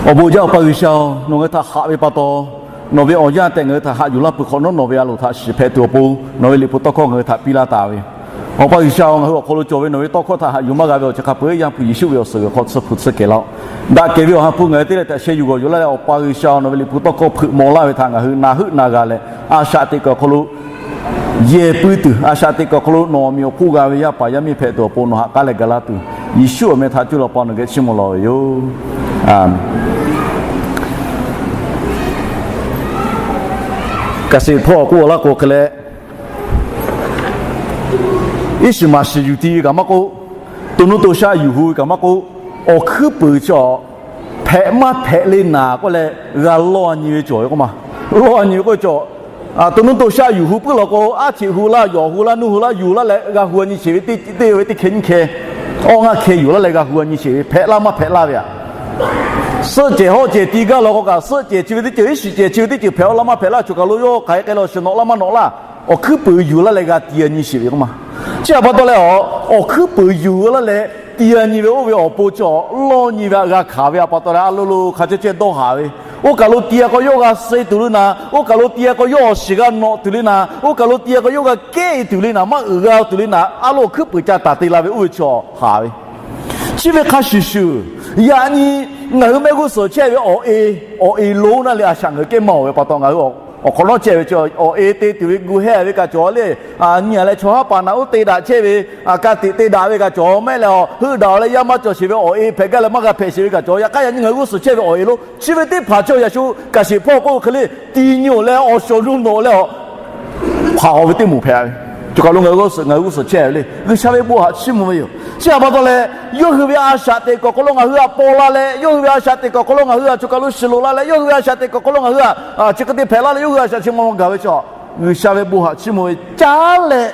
Awˬ bon jaˇ Awˬ pa G'uiˬsha-oˬ, nawˬ ngaˬ hui htaꞈ haꞈ ve pa taw, nawˬ ve awˬ yanˇ tehꞈ ngaˬ hui htaꞈ haꞈ yuˬ laˇ peuˬ hk'awꞈ nawˉ, nawˬ ve a loˍ htaꞈ shiˍ hpehꞈ tuˬ awˬ pon nawˬ ve liꞈ hpu tawˇ hkawˇ ngaˬ hui htaꞈ piˇ laˇ taˍ ve, Awˬ pa G'uiˬsha-oˬ, ngaˬ hui awˬ hk'aw lo cawˬ ve nawˬ ve tawˇ hkawˇ htaꞈ haꞈ yuˬ maˇ g'a ve awˬ ceuˬ hk'a peu-eˬ Yaˇ hpu Yeˍsuˆ ve awˬ suhˍ g'uiˬ hk'aw tsuhˇ hpu tsuhˇ kehˬ laˇ-oˆ. Daꞈ kehˬ ve awˬ ha hpu ngaˬ hui teˇ leh htaꞈ sheh yuˬ g'awˬ yuˬ laˇ leh, Awˬ pa G'uiˬsha-oˬ, nawˬ ve liꞈ hpu tawˇ hkawˇ hpeuꞈ maw laˇ ve htaꞈ ngaˬ hui na heuˆ na g'a leh, a shaꞈ teꞈ kuiˬ awˬ hk'aw lo yehˬ pui tuˬ, a shaꞈ teꞈ kuiˬ awˬ hk'aw lo nawˬ awˬ meꞈ awˬ hponˇ g'a ve yaˇ paˍ yaˇ miˇ hpehꞈ tuˬ awˬ pon nawˬ haꞈ k'aˉ leh ga laˇ tuˬ, Yeˍsuˆ awˬ meh htaꞈ cuˇ leh Awˬ pa nawˬ geh chiˇ mvuh lawˬ ve yoˬ. Aˍmenˍ. Kaˍ sheˍ hpawˇ k'oˆ laˇ k'o hk'e leh, iˉ shiˍ maˍ shiˍ yuˬ ti ve kaꞈ maˇ k'oˆ, to nuˇ to shaˆ yuˬ hu ve kaꞈ maˇ k'oˆ, awˬ hkuiˉ puiˍ chi hpehꞈ maˇ hpehꞈ le naˍ k'oˆ leh g'a lawˇ nyi ve cawˬ ve k'oˆ ma. Lawˇ nyi ve k'oˆ ve cawˬ, to nuˇ to shaˆ yuˬ hu puiˉ law k'o, aˉ cheꞈ hu laˇ, yawˬ hu laˇ, nuˇ hu laˇ, yuˬ laˇ leh g'a hu nyi sheˍ ve teˇ, teˇ ve teˇ hkeh nyiˇ hkeh, awˇ ngaˇ hkeh yuˬ laˇ leh g'a hu nyi sheˍ ve, hpehꞈ laˇ maˇ hpehꞈ laˇ ve aꞈ. Suhˆ cehˬ hawˆ cehˬ ti gaˇ law k'o kaꞈ, suhˆ cehˬ chi ve teˇ ceuˬ, iˉ shiˍ cehˬ chi ve teˇ ceuˬ hpehꞈ-aw laˇ maˇ hpehꞈ laˇ, choˬ kaˬ lo yawˇ hk'aˬ hk'e k'ai leh awˬ shiˍ nawꞈ laˇ maˇ nawꞈ laˇ, awˬ hkuiˉ puiˍ yuˬ laˇ leh g'a ti nyi sheˍ ve k'oˆ ma. Chi htaꞈ pa taw leh, awˬ hkuiˉ puiˍ yuˬ laˇ leh ti nyi ve oˇ ve awˬ pon chi lawˇ nyi ve aꞈ g'a hkanˍ ve htaꞈ pa taw leh, a lo lo hk'a chehˇ chehˇ dawˇ haˍ ve, oˇ kaˬ lo ti k'o yawˇ g'a suh tuˬ le naˍ, oˇ kaˬ lo ti k'o yawˇ awˬ shiˍ g'a nawꞈ tuˬ le naˍ, oˇ kaˬ lo ti k'o yawˇ g'a kehˉ e tuˬ le naˍ, maˇ uiˍ g'a tuˬ le naˍ, a lo awˬ hkuiˉ puiˍ ca taˍ te la ve oˇ ve chi haˍ ve. Chi ve hk'a shuˍ shuˍ, yaꞈ nyi ngaˬ hui mehˆ g'uˇ suhˍ chehˇ ve awˬ e, awˬ e lonˉ naˇ leh a shaꞈ ngaˬ hui kehˉ maˇ awˬ ve pa taw, ngaˬ hui awˬ hk'awꞈ nawˉ chehˇ ve chi awˬ e te tuˬ ve gu hehˇ ve kaꞈ cawˬ le, nyi a leh chaw haˉ paˍ naꞈ uˉ te daꞈ chehˇ ve, ka tiꞈ te daꞈ ve kaꞈ cawˬ mehˆ leh, heuˆ daꞈ-aw leh yaˇ maˇ cawˬ sheˍ ve awˬ e hpehꞈ gaˇ leh maˇ g'a hpehꞈ sheˍ ve kaꞈ cawˬ. Yaꞈ hk'aˇ yaꞈ nyi ngaˬ hui g'uˇ suhˍ chehˇ ve awˬ e lonˉ chi ve teˇ hpaˍ chi yaꞈ shu kaˍ sheˍ hpawˇ k'oˆ hk'e le, ti nyi-oˬ leh awˬ shawˍ nuˇ nawꞈ leh, hpaˍ-aw ve teˇ moˍ hpehꞈ ve, choˬ kaˬ lo ngaˬ hui g'uˇ suhˍ, ngaˬ hui g'uˇ suhˍ chehˇ ve le, G'uiˬsha ve bon haꞈ chiˇ mvuh ve yoˬ. Chi htaꞈ pa taw leh, yawˇ hui ve a shaꞈ teꞈ kuiˬ awˬ hk'aw lo ngaˬ hui htaꞈ paw la leh, yawˇ hui ve a shaꞈ teꞈ kuiˬ awˬ hk'aw lo ngaˬ hui htaꞈ choˬ kaˬ lo shiˍ loꞈ la leh, yawˇ hui ve a shaꞈ teꞈ kuiˬ awˬ hk'aw lo ngaˬ hui htaꞈ chi hk'e te hpehꞈ laˇ leh, yawˇ hui a shaꞈ chi ma ma gaˬ ve chi, G'uiˬsha ve bon haꞈ chiˇ mvuh ve caˉ leh,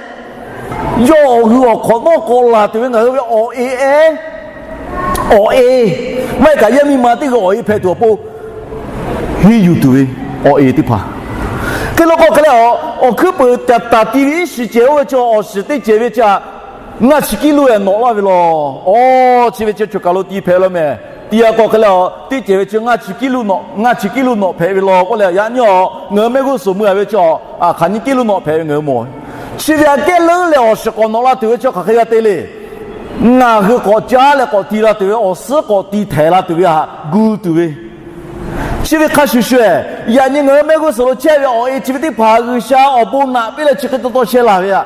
yawˇ awˬ hui awˬ hk'awꞈ nawˉ k'awꞈ laˬ tuˬ ve ngaˬ hui ve awˬ e ehˉ, awˬ e, maˇ heˆ kaꞈ yaˇ miˇ ma teˇ g'aˇ awˬ e hpehꞈ tuˬ awˬ pon henˇ yuˬ tuˬ ve awˬ e teˇ hpaˍ. Hk'e lo k'o hk'e leh, awˬ hkuiˉ puiˍ taˍ taˍ ti ve iˉ shiˍ cehˬ oˇ ve chi awˬ shiˍ teˇ cehˬ ve chi htaꞈ ngaˇ chi kiˉ luˇ-e nawꞈ laˇ ve law. Aˬ, chi ve chi choˬ kaˬ lo ti hpehꞈ law mehˍ. Ti a k'o hk'e leh, teˇ cehˬ ve chi ngaˇ chi kiˉ luˇ nawꞈ, ngaˇ chi kiˉ luˇ nawꞈ hpehꞈ ve law k'oˆ leh, yaꞈ nyi-oˬ, ngaˬ hui mehˆ g'uˇ suhˍ mui-a ve chi hk'aˬ nyi kiˉ luˇ nawꞈ hpehꞈ ve ngaˬ hui mawˬ. Chi ve aꞈ kehˉ leuˉ leh awˬ shiˍ k'awꞈ nawꞈ la tuˬ ve chi hk'aˬ hk'e g'a te le. Ngaˬ hui k'awꞈ caˉ leh k'awꞈ ti la tuˬ ve, awˬ suhˉ k'awꞈ ti htehˍ la tuˬ ve htaꞈ gu tuˬ ve, chi ve hk'a shuˍ shuˍ-ehˍ, yaꞈ nyi ngaˬ hui mehˆ g'uˇ suhˍ lo chehˇ ve awˬ e chi ve teˇ hpaˍ G'uiˬsha awˬ bon naꞈ piˇ leh chi hk'e taw taw sheh laˬ ve aꞈ.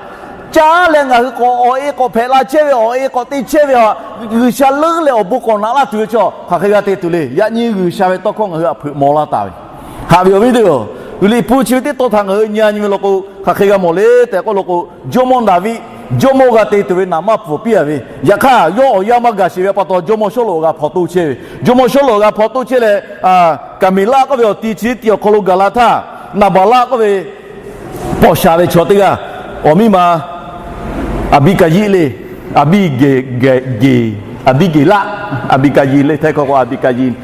Caˉ leh ngaˬ hui k'awꞈ awˬ e k'awꞈ hpehꞈ la chehˇ ve, awˬ e k'awꞈ te chehˇ ve aꞈ, G'uiˬsha leuˉ leh awˬ bon k'awꞈ naꞈ laˇ tuˬ ve chi hk'aˬ hk'e g'a te tuˬ le. Yaꞈ nyi G'uiˬsha ve tawˇ hkawˇ ngaˬ hui htaꞈ hpeuꞈ maw laˇ taˍ ve, haꞈ ve awˬ viˉ teˇ-oˬ, liꞈ hpu chi ve teˇ taw htaꞈ ngaˬ hui nyi nyi ve law k'o, hk'aˬ hk'e g'a mawˬ le tehꞈ k'oˆ lo k'o, Jawˇmawˇ Daˍviˆ jawˇmawˇ g'a te tuˬ ve naˍ maˇ pfuhˍ piˇ-a ve. Yaꞈ hk'aˇ, yawˇ awˬ yanˇ maˇ gaˬ sheˍ ve pa taw, jawˇmawˇ Sawˉluꞈ g'a hpaw toˇ chehˇ ve. Jawˇmawˇ Sawˉluꞈ g'a hpaw toˇ chehˇ leh, Kaˍmeˍlaˆ k'oˆ ve awˬ ti chi teˇ awˬ hk'aw lo gaˬ la htaˇ, Naˍbaˍlaˆ k'oˆ ve paw sha ve chaw teˇ g'aˇ, awˬ miˇ ma Aˍbiˆkaˍyiˆ le, Aˍbiˆgeˍ, Aˍbiˆgeˍlaˆ, Aˍbiˆkaˍyiˆ le, htaiˇ hkawˇ k'o Aˍbiˆkaˍyiˆ,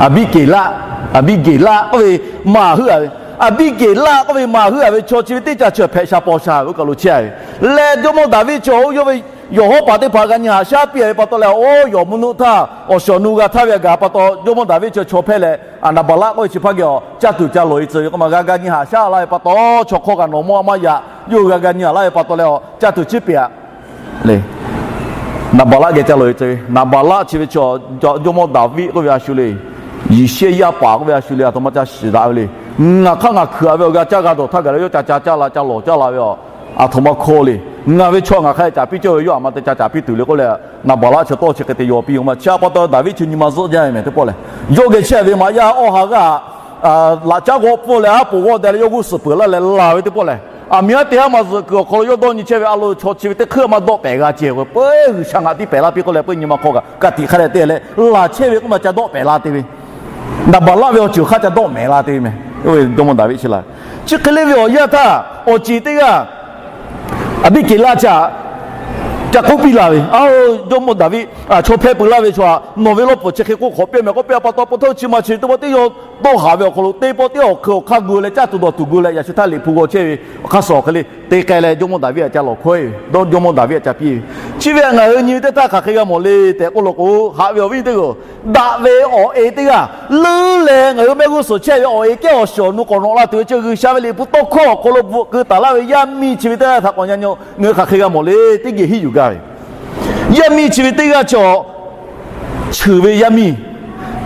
Aˍbiˆkeˍlaˆ, Aˍbiˆgeˍlaˆ k'oˆ ve maˍ heuˆ-a ve, Aˍbiˆgeˍlaˆ k'oˆ ve maˍ heuˆ-a ve chaw chi ve teˇ caˬ chi hpehꞈ sha paw sha ve oˇ kaˬ lo chehˇ-a ve. Leh jawˇmawˇ Daˍviˆ chi yawˇ ve yawˬ hawˉ paˍ teˇ hpaˍ g'a nyi haꞈ shaˉ piˇ-a ve pa taw leh, oˇ yawˬ mvuhˇ nuˆ htaˇ awˬ shawˍ nu g'a htaˇ ve aꞈ gaˬ pa taw, jawˇmawˇ Daˍviˆ chi chaw hpehˇ leh, Naˍbaˍlaˆ k'oˆ ve chi hpaˇ geh awˬ caˇ tuˬ ca lawˬ-e tcuh ve k'oˆ ma, g'a g'a nyi haꞈ shaˉ laˇ ve pa taw, chaw hk'awˇ kaꞈ nawˬ mawˇ a maˇ yaꞈ, yawˇ hui g'a g'a nyi haꞈ laˇ ve pa taw leh, awˬ caˇ tuˬ chi piˇ-a le. Naˍbaˍlaˆ geh ca lawˬ-e tcuh ve. Naˍbaˍlaˆ chi ve chaw jawˇmawˇ Daˍviˆ k'oˆ ve a shu le. Yeˍsehˇyaˇ paˍ k'oˆ ve a shu le, aˬ htoꞈ ma ca shiˍ daꞈ ve le. Ngaˬ hk'aˇ ngaˬ hkuiˬ-a ve awˬ g'aˇ caˇ g'a dawˬ htaˇ gaˬ leh yawˇ ca ca caˇ la ca lawˬ caˇ la ve aꞈ, aˬ htoꞈ ma hkawˇ le. Ngaˬ ve chaw ngaˬ hk'a caˍ piˇ cawˇ ve, yawˇ aˬ ma te ca caˍ piˇ tuˬ le k'oˆ leh, Naˍbaˍlaˆ chi tawˇ chi hk'e te yaw piˇ yoˬ ma. Chi htaꞈ pa taw Daˍviˆ chi nyi ma zuhˆ jaˇ ve mehˍ teˇ pawˆ lehˬ, yawˇ geh chehˇ ve maꞈ yaˇ awˇ ha g'aˇ laꞈ caˉ g'awˆ pfuhˇ leh aˉ poꞈ g'awˆ deh leh yawˇ g'uˇ suhˍ peuˬ laˇ leh laˬ ve teˇ pawˆ lehˬ, aˬ miˍ haˉ te haˉ ma zuhꞈ kuiˬ awˬ hk'aw lo yawˇ dawˇ nyi chehˇ ve a lo chaw chi ve teˇ hk'euˆ maˇ dawˆ pehˍ g'a ceh k'o, peuˬ G'uiˬsha ngaˬ tiˉ pehˍ laˇ piˇ k'oˆ leh, peuˬ nyi ma hk'aw kaꞈ ka tiꞈ hk'a dehꞈ te leh laˬ chehˇ ve k'oˆ ma ca dawˆ pehˍ la te ve. Naˍbaˍlaˆ ve awˬ ceuˬ hk'aˇ ca dawˆ mehˍ la te ve mehˍ. Jawˇmawˇ Daˍviˆ chi la, chi hk'e le ve awˬ yanˇ htaˇ awˬ ceˬ teˇ g'aˇ Aˍbiˆkeˍlaˆ chi htaꞈ ca k'oˆ piˇ la ve, Aoˬ, jawˇmawˇ Daˍviˆ, chaw hpehˇ peuˬ laˇ ve chaw htaꞈ nawˬ ve lawˇ pfuhˍ chi hk'e k'oˆ hk'awꞈ piˇ meh k'oˆ piˇ a pa taw, pa taw chi ma chi teˇ pawˆ teˇ yanˇ dawˇ haˍ ve awˬ hk'aw lo teˇ pawˆ teˇ awˬ hk'e awˬ hk'aˇ gu leh caˇ tuˬ dawˬ tuˬ gu leh yaꞈ shu htaˇ Liꞈ hpu g'aw chehˇ ve awˬ hk'aˇ suh awˬ hk'e le te k'ai leh jawˇmawˇ Daˍviˆ htaꞈ ca lawˬ hkawehˉ ve, dawˇ jawˇmawˇ Daˍviˆ htaꞈ ca piˇ ve. Chi ve htaꞈ ngaˬ hui nyi ve teˇ htaˇ hk'aˬ hk'e g'a mawˬ le tehꞈ k'oˆ law k'o, haꞈ ve awˬ viˉ teˇ g'aˇ, daꞈ ve awˬ e teˇ g'aˇ leuˉ leh ngaˬ hui mehˆ g'uˇ suhˍ chehˇ ve awˬ e kehˉ awˬ shawˍ awˬ nu k'awꞈ nawꞈ la tuˬ ve chi G'uiˬsha ve Liꞈ hpu tawˇ hkawˇ awˬ hk'aw lo bvuhꞈ keu taˍ laˇ ve yaˇ miˇ chi ve teˇ g'aˇ htaꞈ k'awꞈ nyi nyi, ngaˬ hui hk'aˬ hk'e g'a mawˬ le, teˇ geh hiˉ yuˬ gaˇ ve. Yaˇ miˇ chi ve teˇ g'aˇ chaw, cheuˬ ve yaˇ miˇ,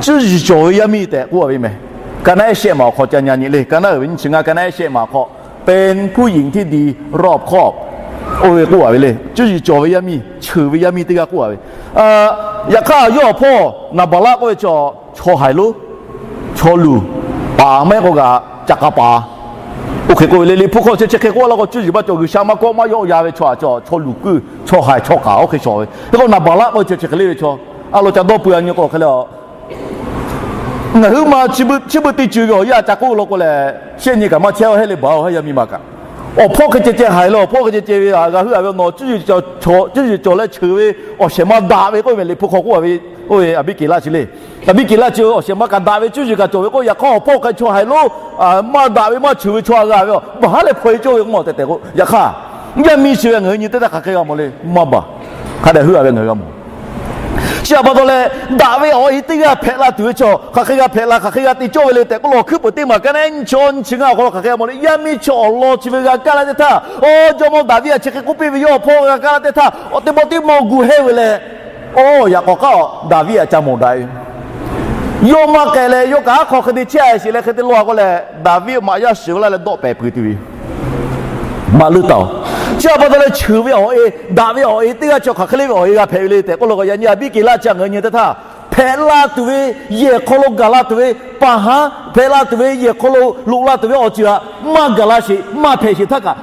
cuˇ yiˍ cawˬ ve yaˇ miˇ tehꞈ k'oˆ a ve meh. Ka naˆ ehˉ shehˆ maˬ awˬ hk'aw ca nyi nyi le. Ka naˆ uiˍ ve nyiˇ chi ngaˇ, ka naˆ ehˉ shehˆ maˬ awˬ hk'aw, เป็นผู้หญิงที่ดีรอบคอบ oˇ ve k'oˆ a ve le. Cuˇ yiˍ cawˬ ve yaˇ miˇ, cheuˬ ve yaˇ miˇ teˇ g'aˇ k'oˆ a ve. Yaꞈ hk'aˇ yawˇ awˬ hpawˇ Naˍbaˍlaˆ k'oˆ ve chaw, chaw haiˬ lonˉ, chaw luˬ, paˍ maˇ heˆ k'o g'aꞈ ca k'a paˍ. Oˇ hk'e k'oˆ ve le. Liꞈ hpu hk'aw chi chi hk'e k'oˆ laˇ k'o, cuˇ yiˍ maˇ cawˬ, G'uiˬsha maˇ kawˆ maˇ yawˆ ya ve chaw haiˬ, chaw luˬ kuiˇ, chaw haiˬ chaw k'aˍ oˇ hk'e shawˍ ve. Hk'e k'o Naˍbaˍlaˆ k'oˆ ve chi chi hk'e le ve chaw, a lo ca dawˇ pui a nyi k'o hk'e le a Ngaˬ hui ma chi beuꞈ chi beuꞈ teˇ ceuˬ ve awˬ yanˇ ca k'oˆ law k'o lehˬ, shehˆ nyi kaꞈ maˇ chehˇ, a heˆ le baˬ a, yaˇ miˇ ma kaꞈ. Awˬ hpawˇ hk'e ceh ceh haiˬ leh awˬ hpawˇ hk'e ceh ceh ve a g'a heuˆ a ve, nawˬ cuˇ yiˍ cawˬ leh cheuˬ ve awˬ shehˍ ma daꞈ ve k'oˆ ve meh. Liꞈ hpu hk'aw k'oˆ a ve, oˇ ve Aˍbiˆkeˍlaˆ chi le. Aˍbiˆkeˍlaˆ chi awˬ shehˍ ma kaꞈ daꞈ ve, cuˇ yiˍ kaꞈ cawˬ ve k'o, yaꞈ hk'aˇ awˬ hpawˇ hk'e chaw haiˬ lonˉ, maˇ daꞈ ve maˇ cheuˬ ve chaw a g'a ve a, baˬ haˉ leh hpaw e cawˇ ve k'o mawˬ tehꞈ tehꞈ k'o, yaꞈ hk'aˇ yaˇ miˇ chi ve ngaˬ hui nyi teˇ htaˇ hk'aˬ hk'e g'a mawˬ le, maˇ baˬ. Hk'a dehꞈ heuˆ a ve ngaˬ hui g'a mawˬ. Chi htaꞈ pa taw leh, daꞈ ve awˬ e teˇ g'aˇ hpehꞈ la tuˬ ve chaw hk'aˬ hk'e g'a hpehꞈ la, hk'aˬ hk'e g'a te cawˇ ve le tehꞈ k'oˆ law, Hkuiˉ puiˍ teˇ maˬ ka naˆ ehˉ nyiˇ chi ngaˇ awˬ hk'aw lo hk'aˬ hk'e g'a mawˬ le. Yaˇ miˇ chi awˬ lawn chi ve g'a kaˇ laˇ teˇ htaˇ, oˇ jawˇmawˇ Daˍviˆ htaꞈ chi hk'e k'oˆ piˇ ve, yawˇ awˬ hpawˇ g'a kaˇ laˇ teˇ htaˇ, awˬ teˇ pawˆ teˇ mawˇ gu hehˇ ve leh, oˇ yaꞈ k'awꞈ k'aˉ a, Daˍviˆ htaꞈ ca mawˬ daꞈ ve yawˇ maˇ k'ai leh, yawˇ kaꞈ aˉ hk'aw hk'e te chehˇ a sheˍ leh hk'e te law a k'o lehˬ, Daˍviˆ maꞈ yaˇ shiˍ ve laˇ leh dawˆ pehˍ peuˬ tuˬ ve maꞈ leuˇ taˍ oˬ. Chi htaꞈ pa taw leh cheuˬ ve awˬ e, daꞈ ve awˬ e teˇ g'aˇ chi hk'aˬ hk'e le ve awˬ e g'a hpehꞈ ve le tehꞈ k'oˆ law k'o, yaꞈ nyi Aˍbiˆkeˍlaˆ chi ngaˬ hui nyi teˇ htaˇ, hpehꞈ la tuˬ ve yehˬ hk'aw lo gaˬ la tuˬ ve, paˍ haˉ hpehꞈ la tuˬ ve yehˬ hk'aw lo loꞈ la tuˬ ve awˬ ceuˬ htaꞈ maˇ gaˬ la sheˍ, maˇ hpehꞈ sheˍ htaˇ kaꞈ,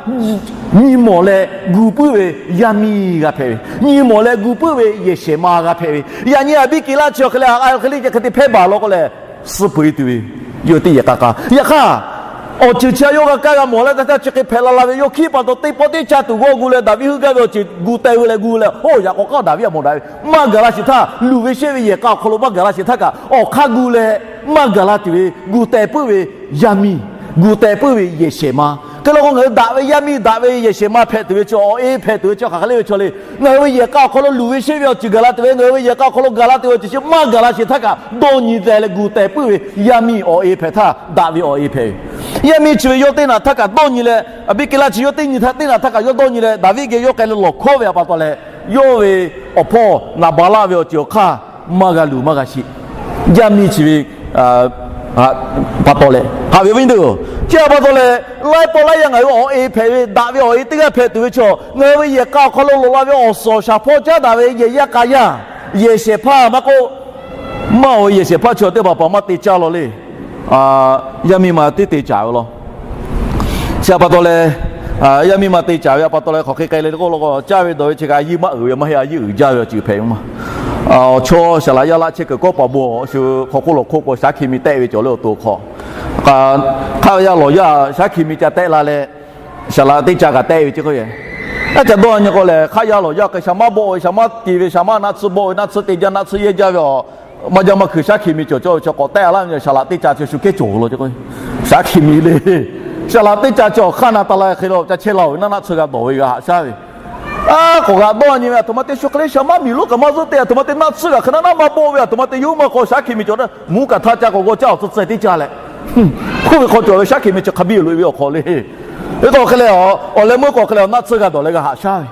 nyi mawˬ leh gu puiˉ ve yaˇ miˇ g'a hpehꞈ ve, nyi mawˬ leh gu puiˉ ve yehˬ shehˍ ma g'a hpehꞈ ve. Yaꞈ nyi Aˍbiˆkeˍlaˆ chi awˬ hk'e le, a hk'e le hk'e te hpehˇ baˬ law k'o lehˬ, suh peuˬ e tuˬ ve, yawˇ teˇ yehˬ k'a k'a. Yaꞈ hk'aˇ, awˬ ceuˬ chi a yawˇ g'a kaˇ g'a mawˬ leh teˇ htaˇ chi hk'e hpehꞈ la la ve, yawˇ hkiˉ pa taw teˇ pawˆ teˇ caˇ tuˬ g'awˇ gu leh Daˍviˆ heuˆ gaˇ ve awˬ ceuˬ gu teh ve leh gu leh, oˇ yaꞈ k'awꞈ k'aˉ Daˍviˆ htaꞈ mawˬ daꞈ ve, maˇ gaˬ la sheˍ htaˇ, luˬ ve shehˆ ve yehˬ k'a awˬ hk'aw lo maˇ gaˬ la sheˍ htaˇ kaꞈ, awˬ hk'aˇ gu leh maˇ gaˬ la tuˬ ve gu teh puiˉ ve yaˇ miˇ, gu teh puiˉ ve yehˬ shehˍ ma. Hk'e law k'o, ngaˬ hui daꞈ ve yaˇ miˇ, daꞈ ve yehˬ shehˍ ma hpehꞈ tuˬ ve chi awˬ e hpehꞈ tuˬ ve chi hk'aˬ hk'e le ve chaw le. Ngaˬ hui ve yehˬ k'a awˬ hk'aw lo luˬ ve shehˆ ve awˬ ceuˬ gaˬ la tuˬ ve, ngaˬ hui ve yehˬ k'a awˬ hk'aw lo gaˬ la tuˬ ve awˬ ceuˬ chi maˇ gaˬ la sheˍ htaˇ kaꞈ, dawˇ nyi teh leh gu teh puiˉ ve yaˇ miˇ awˬ e hpehꞈ htaˇ, daꞈ ve awˬ e hpehꞈ ve. Yaˇ miˇ chi ve yawˇ teˇ naꞈ htaˇ kaꞈ dawˇ nyi leh, Aˍbiˆkeˍlaˆ chi yawˇ teˇ nyi htaˇ teˇ naꞈ htaˇ kaꞈ yawˇ dawˇ nyi leh, Daˍviˆ geh yawˇ k'ai leh lawˬ hkawˉ ve a pa taw leh, yawˇ ve awˬ hpawˇ Naˍbaˍlaˆ ve awˬ ceuˬ awˬ hk'aˇ maˇ g'a luˬ maˇ g'a sheˍ. Yaˇ miˇ chi ve pa taw leh, haꞈ ve awˬ viˉ teˇ-oˬ, chi a pa taw leh, laiˉ pawˆ laiˉ yaˇ ngaˬ hui awˬ e hpehꞈ ve, daꞈ ve awˬ e teˇ g'aˇ hpehꞈ tuˬ ve chaw, ngaˬ hui ve yehˬ k'a awˬ hk'aw lo loꞈ la ve awˬ suhˍ awˬ shaˍ hpawˇ caˉ daꞈ ve yehˬ yaˇ k'a yaˇ, yehˬ shehˍ hpaˇ maˇ k'oˆ, maˇ oˬ ve yehˬ shehˍ hpaˇ chi teˇ hpaˍ hpaˍ maˇ te caˇ law le. Yaˇ miˇ ma teˇ te caˍ ve law. Chi a pa taw leh, yaˇ miˇ ma te caˍ ve a pa taw leh hk'aˬ hk'e k'ai le k'oˆ law k'o, caˇ ve dawˬ ve chi kaꞈ a yiˇ maˇ uiˍ ve maˇ heˆ, a yiˇ uiˍ jaˇ ve awˬ ceuˬ hpehꞈ ve maˇ. Awˬ chaw saˍ laꞈ yaˇ laˆ chehˇ kuiˬ kawˉ paˍ bon awˬ shu hk'aw k'oˆ lawˬ hk'oˆ k'o, shaˉ hkiˬ mi tehˆ ve cawˬ le awˬ to hk'aw. Hk'aˆ yaˇ lawˬ yaˇ shaˉ hkiˬ mi ca tehˆ la leh, saˍ laꞈ teˇ ca kaꞈ tehˆ ve chi k'oˆ yehˬ. Aˉ ca dawˇ nyi k'o lehˬ, hk'aˆ yaˇ lawˬ yaˇ k'ai shaˍ maˇ bawˆ ve, shaˍ maˇ te ve, shaˍ maˇ naˆ tsuhˇ bawˆ ve, naˆ tsuhˇ te jaˇ, naˆ tsuhˇ yehˇ jaˇ ve awˬ, maˇ jaˇ maˇ hkui shaˉ hkiˬ mi cawˬ cawˇ ve chi k'awꞈ tehˆ laˇ ve, saˍ laꞈ teˇ ca chi shu kehˉ cawˬ law. Shaˉ hkiˬ mi le. Saˍ laꞈ teˇ ca chi awˬ hk'aˇ na ta la hk'e la ca chehˇ la ve, naˆ naˆ tsuhˇ g'a dawˬ ve g'a haꞈ shaˉ ve. A k'awꞈ g'a dawˇ nyi ve, a htoꞈ ma te shu hk'e le shaˍ maˇ miˬ lonˉ kaꞈ maˇ zuhˆ te, a htoꞈ ma te naˆ tsuhˇ g'a hk'e naˆ naˆ maˇ bawˆ ve, a htoꞈ ma te yawˇ maˇ k'aw shaˉ hkiˬ mi cawˬ naˆ mvuhˇ kaꞈ htaˇ ca k'awꞈ g'aw caˇ awˬ tcuh tcuh teˇ ca leh, hk'oˆ ve hk'aw cawˬ ve shaˉ hkiˬ mi chi hk'a biˇ loꞈ e ve awˬ hk'aw le. Ve k'o hk'e le, awˬ leh meuˇ k'o hk'e le, naˆ tsuhˇ g'a dawˬ leh g'a haꞈ shaˉ ve.